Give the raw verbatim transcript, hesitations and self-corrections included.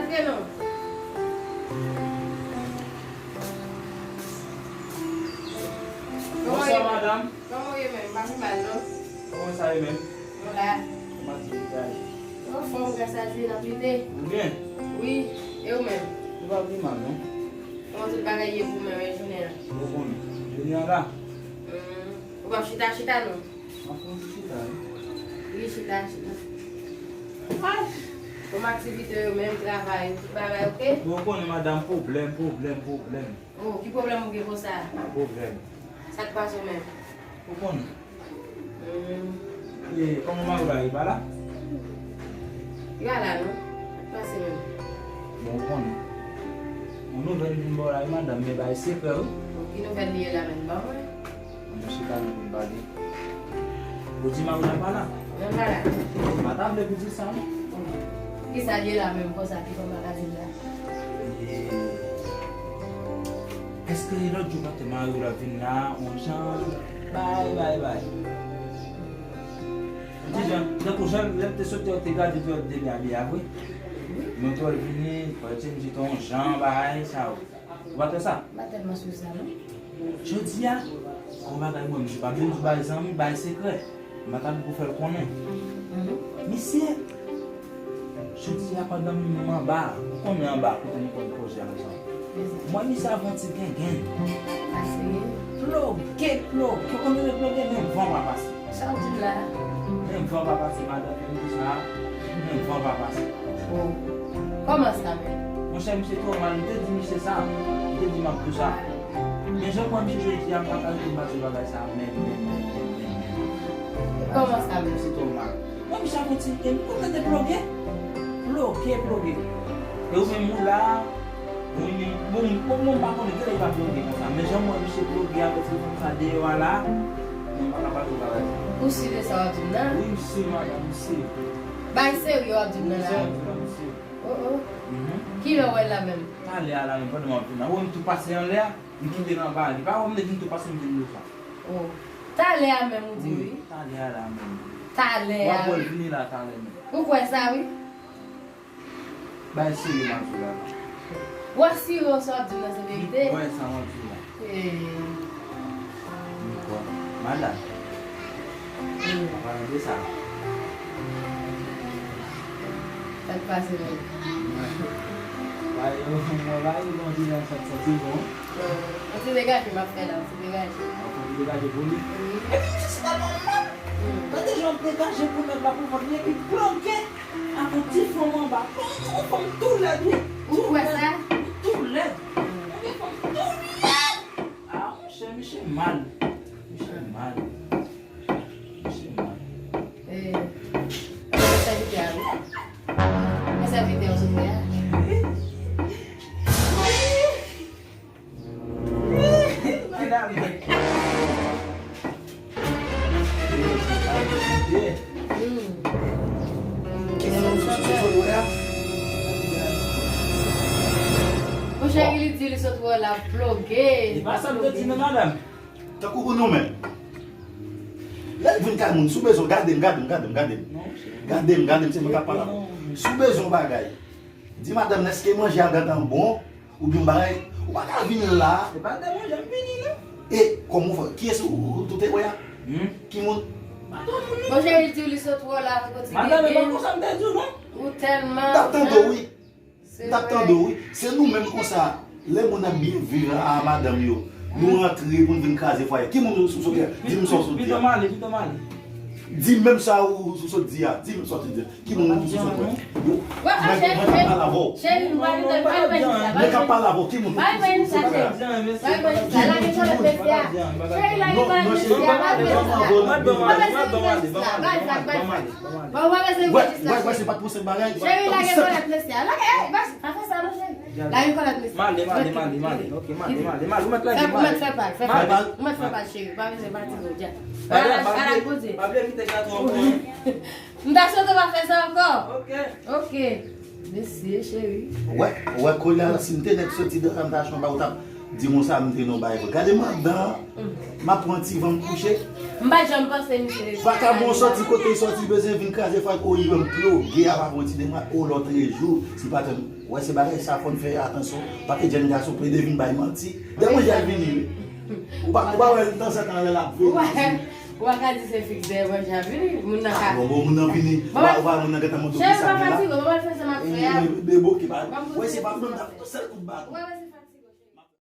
Antre non. Kòman w ye menm? Bonswa, madanm. Kòman w ye menm? Pa pi mal, non? Kòman sa ye menm? Nou la. Kòman aktivite a ye? Anfòm, gras a Dye, n ap lite. Ou byen? Wi, e ou menm? Nou pa pi mal, non. Kòman tout bagay ye pou ou menm, e jounen an? Ou konnen. Jounen an la. Hmm. Ou p ap chita, chita, non? M ap pran ti chita, wi. Wi, chita, chita. Ay! Kòman aktivite yo menm, travay, tout bagay oke? Ou konnen, madanm, pwoblèm, pwoblèm, pwoblèm. Oh, ki pwoblèm ou gen konsa? Pwoblèm. Sa k pase w menm? Ou konnen. Hmm. E, kòman mari w la, li pa la? Li pa la, non. Sa k pase menm? Bon, ou konnen. Yon nouvèl vin ba w la, wi, madanm, men bagay sekrè, wi. Bon, ki nouvèl li ye la menm? Ban mwen. Ann chita nou pou n pale. Ou di mari w la pa la? Mwen pa la. M pa ta vle pou di sa, non. Kisa l ye la menm konsa ki fè w pa ka di m la? E, èske lòt jou maten mari w la vin la, on jan, bay, bay, bay? On ti jan, tankou jan lè m te sot te, te gade tou, te byen abiye a vre. Mwen tou wè l vini, pòl ti misye te on jan, bay, sa, wi. Ou pa t wè sa? M pa tèlman swiv sa, non. Jodi a, gon bagay mwen, misye pa vle m di w bay zanmi, bay sekrè. M pa ta vle pou fè l konnen. Mhm. Misye, jodi a pandan m anba, ou konnen anba kote nou konn poze a konsa. Mwen misye avè yon ti gengen. Pase. Ploge, ploge, ou konnen lè ploge, menm van pa pase. Sa w di m la? Menm van pa pase, madanm, menm di sa, menm van pa pase. Oh. Kòman sa menm? Monchè, misye twò mal, m te di misye sa, m te di m ap di w sa. Men jan m wè misye jodi a, m pa ka rete m pa di w bagay sa, menm, menm, menm, menm, menm, menm. Kòman sa menm? Misye twò mal. Mwen, misye ap kontinye, m konn tande ploge. Ploge, ploge. E ou menm ou la, Wi, wi. Bon, bon, bon, m pa konnen, genlè li pa ploge konsa. Men jan m wè misye ploge avèk telefòn sa deyò a la, mwen pa ka pase bagay sa. Ou si de sa w ap di m nan? Wi, m si, madanm, m si. Bagay serye w ap di m nan la? Wi, sa w ap di m nan, m si. Oh, oh. Mhm. Kilè w wè l la menm? Talè a la menm, pandan m ap vin la. Ou wè m tou pase anlè a, m kite l anba a. Li pa wè m, li vin tou pase m vin dlo sa. Oh. Talè a menm ou di wi? Wi, talè a la menm. Talè a wi. W ap wè l vini la talè menm. Ou kwè sa wi? Bay serye m ap di w la. W asire w sa w ap di m nan se verite? M kwè sa m ap di w la. Ee. M kwè. Madanm. Hmm. An palan de sa. Sa k pase menm? Bay, mwen bay yon ti jan sot soti bon. Bon, yon ti degaje m ap fè la, yon ti degaje. Yon ti degaje pou li? Wi. Epi misye se tèlman mal. Hmm. Gade jan l ap degaje pou nèg la pou vant li epi ploge. Ak yon ti fanm anba. Yon fanm tou lèd, wi. Ou kwè sa? Tou lèd. Yon fanm tou lèd. Ah, monchè, misye mal. Misye mal. Misye mal. Eh, mwen sèvitè a, wi. Mwen sèvitè a, sèvitè a. Monchè, li di li sot wè w la ploge. E pa sa m te di non, madanm. Tankou pou nou menm. Lè l vin kay moun, si w bezwen, gade m, gade m, gade m, gade m. Gade m, gade m, se mwen k ap pale avè w. Si w bezwen yon bagay, di madanm nan, èske manje a gentan bon? Oubyen yon bagay, ou pa ka vin la. Se pa de manje m vini, non. E kòman w fè? Kiyès ou, ou, ou te wè a? Hmm? Ki moun? Pa twò moun, non. Monchè, li di w li sot wè w la avèk yon ti gengen. Madanm, e pa konsa m te di w, non. Ou tèlman. M t ap tande w, wi. M t ap tande w, wi. Se nou menm konsa. Lè moun ap byen viv a madanm yo, nou rantre pou n vin kraze fwaye. Ki moun ou sot wè? Di m sa w sot di a. Pito m ale, pito m ale. Di m menm sa ou sot di a. Di m sa w sot di a. Ki moun ou sot wè? Yo, nèg, nèg k ap pale avè w. Cheri, nou pa gen tan, pa gen tan sa. Nèg k ap pale avè w, ki moun ou sot wè? Pa gen tan sa, cheri. Pa gen tan sa. Lage kòlèt mesye a. Cheri, lage kòlèt mesye a. Pa gen tan sa. Bon, w ap bezwen rejis la. Wè, wè, wè, se pa t pou sèt bagay. Cheri, lage kòlèt mesye a. Lage, eh, pa, pa fè sa non, cheri. Lage kòlèt mesye a. M ale, m ale, m ale, m ale. Ok, m ale, m ale, m ale. Ou mèt lage, m ale. Ou mèt fè pal, fè pal. Ou mèt fè pal, cheri. Pa bezwen pati non, dja. Ala, ala, Bondye. Pa bliye kite gato an pou mwen. M ta swete w pa fè sa ankò. Ok. Ok. Mesye, cheri. Wè, wè, kounye a, si m te nèk soti nan sa m ta achte yon bagay, ou t ap di m sa, m te nan yon bagay. Gade madan, m ap pran ti van m kouche. M pa t janm panse misye. Vakabon soti kote l soti, bezwen vin kraze fwaye, o, li menm ploge, ap ap yon ti demwa, o, lòtrejou, si pa t Ou wè se bagay sa fò n fè atansyon. Pakèt jèn gason plede vin bay manti. Dèyè manje al vini wi. Ou pa ou pa wè tanzantan lè l ap vini. Ou pa ka di se fiks dèyè manje al vini. Moun nan ka. Bon bon moun nan vini. Ou pa ou pa moun nan gentan montre Chè sa pa vin la. Fatige, ou pa fè sa m ap fè a. Deboke pa. Ou wè se pa moun nan sèl kout baton.